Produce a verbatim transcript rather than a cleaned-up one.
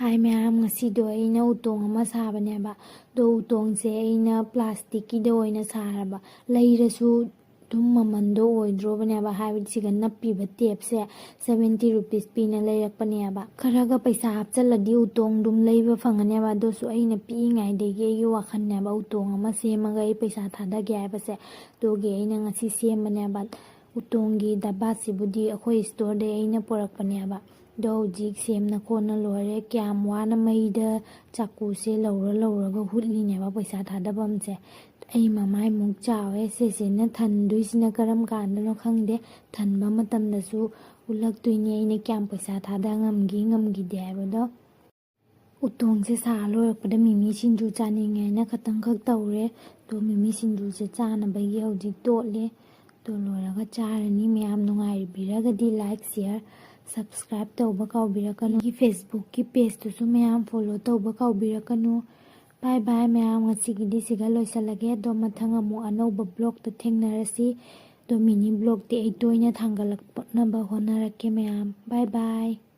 ꯍꯥꯏ ꯃꯌꯥꯝ, ꯉꯁꯤꯗꯣ ꯑꯩꯅ ꯎꯇꯣꯡ ꯑꯃ ꯁꯥꯕꯅꯦꯕ꯫ ꯑꯗꯣ ꯎꯇꯣꯡꯁꯦ ꯑꯩꯅ ꯄ꯭ꯂꯥꯁꯇꯤꯛꯀꯤꯗ ꯑꯣꯏꯅ ꯁꯥꯔꯕ꯫ ꯂꯩꯔꯁꯨ ꯑꯗꯨꯝ ꯃꯃꯟꯗꯣ ꯑꯣꯏꯗ꯭ꯔꯣꯕꯅꯦꯕ, ꯍꯥꯏꯕꯗꯤ ꯁꯤꯒ ꯅꯞꯄꯤꯕ ꯇꯦꯞꯁꯦ ꯁꯚꯦꯟꯇꯤ ꯔꯨꯄꯤꯁ ꯄꯤꯅ ꯂꯩꯔꯛꯄꯅꯦꯕ꯫ ꯈꯔꯒ ꯄꯩꯁꯥ ꯍꯥꯞꯆꯤꯜꯂꯗꯤ ꯎꯇꯣꯡ ꯑꯗꯨꯝ ꯂꯩꯕ ꯐꯪꯒꯅꯦꯕ꯫ ꯑꯗꯨꯁꯨ ꯑꯩꯅ ꯄꯤꯛꯏꯉꯩꯗꯒꯤ ꯑꯩꯒꯤ ꯋꯥꯈꯜꯅꯦꯕ, ꯎꯇꯣꯡ ꯑꯃ ꯁꯦꯝꯃꯒ ꯑꯩ ꯄꯩꯁꯥ ꯊꯥꯗꯒꯦ ꯍꯥꯏꯕꯁꯦ꯫ ꯑꯗꯨꯒꯤ ꯑꯩꯅ ꯉꯁꯤ ꯁꯦꯝꯕꯅꯦꯕ꯫ ꯎꯇꯣꯡꯒꯤ ꯗꯕꯥꯁꯤꯕꯨꯗꯤ ꯑꯩꯈꯣꯏ ꯏꯁꯇꯣꯔꯗꯩ ꯑꯩꯅ ꯄꯨꯔꯛꯄꯅꯦꯕ꯫ ꯑꯗꯣ ꯍꯧꯖꯤꯛ ꯁꯦꯝꯅ ꯈꯣꯠꯅ ꯂꯣꯏꯔꯦ꯫ ꯀꯌꯥꯝ ꯋꯥꯅ ꯃꯩꯗ ꯆꯥꯛꯀꯨꯁꯦ ꯂꯧꯔ ꯂꯧꯔꯒ ꯍꯨꯠꯂꯤꯅꯦꯕ ꯄꯩꯁꯥ ꯊꯥꯗꯐꯝꯁꯦ꯫ ꯑꯩ ꯃꯃꯥꯏꯃꯨꯛ ꯆꯥꯎꯋꯦ꯫ ꯁꯤꯁꯤꯅ ꯊꯟꯗꯣꯏꯁꯤꯅ ꯀꯔꯝ ꯀꯥꯟꯗꯅꯣ ꯈꯪꯗꯦ꯫ ꯊꯟꯕ ꯃꯇꯝꯗꯁꯨ ꯎꯠꯂꯛꯇꯣꯏꯅꯦ ꯑꯩꯅ ꯀꯌꯥꯝ ꯄꯩꯁꯥ ꯊꯥꯗ ꯉꯝꯒꯦ ꯉꯝꯈꯤꯗꯦ ꯍꯥꯏꯕꯗꯣ꯫ ꯎꯇꯣꯡꯁꯦ ꯁꯥ ꯂꯣꯏꯔꯛꯄꯗ ꯃꯤꯃꯤ ꯁꯤꯡꯖꯨ ꯆꯥꯅꯤꯡꯉꯦ ꯍꯥꯏꯅ ꯈꯇꯪꯈꯛ ꯇꯧꯔꯦ꯫ ꯑꯗꯣ ꯃꯤꯃꯤ ꯁꯤꯡꯖꯨꯁꯦ ꯆꯥꯅꯕꯒꯤ ꯍꯧꯖꯤꯛ ꯇꯣꯠꯂꯦ꯫ ꯑꯗꯣ ꯂꯣꯏꯔꯒ ꯆꯥꯔꯅꯤ꯫ ꯃꯌꯥꯝ ꯅꯨꯡꯉꯥꯏꯕꯤꯔꯒꯗꯤ like, share, subscribe ꯇꯧꯕ ꯀꯥꯎꯕꯤꯔꯛꯀꯅꯨ꯫ ꯑꯩꯒꯤ Facebookꯀꯤ pageꯇꯨꯁꯨ ꯃꯌꯥꯝ follow ꯇꯧꯕ ꯀꯥꯎꯕꯤꯔꯛꯀꯅꯨ꯫ Bye bye ꯃꯌꯥꯝ, ꯉꯁꯤꯒꯤꯗꯤ ꯁꯤꯒ ꯂꯣꯏꯁꯤꯜꯂꯒꯦ꯫ ꯑꯗꯣ ꯃꯊꯪ ꯑꯃꯨꯛ ꯑꯅꯧꯕ vlogꯇ ꯊꯦꯡꯅꯔꯁꯤ꯫ ꯑꯗꯣ mini vlogꯇꯤ ꯑꯩ ꯇꯣꯏꯅ ꯊꯥꯡꯒꯠꯂꯛꯅꯕ ꯍꯣꯠꯅꯔꯛꯀꯦ ꯃꯌꯥꯝ꯫ Bye bye꯫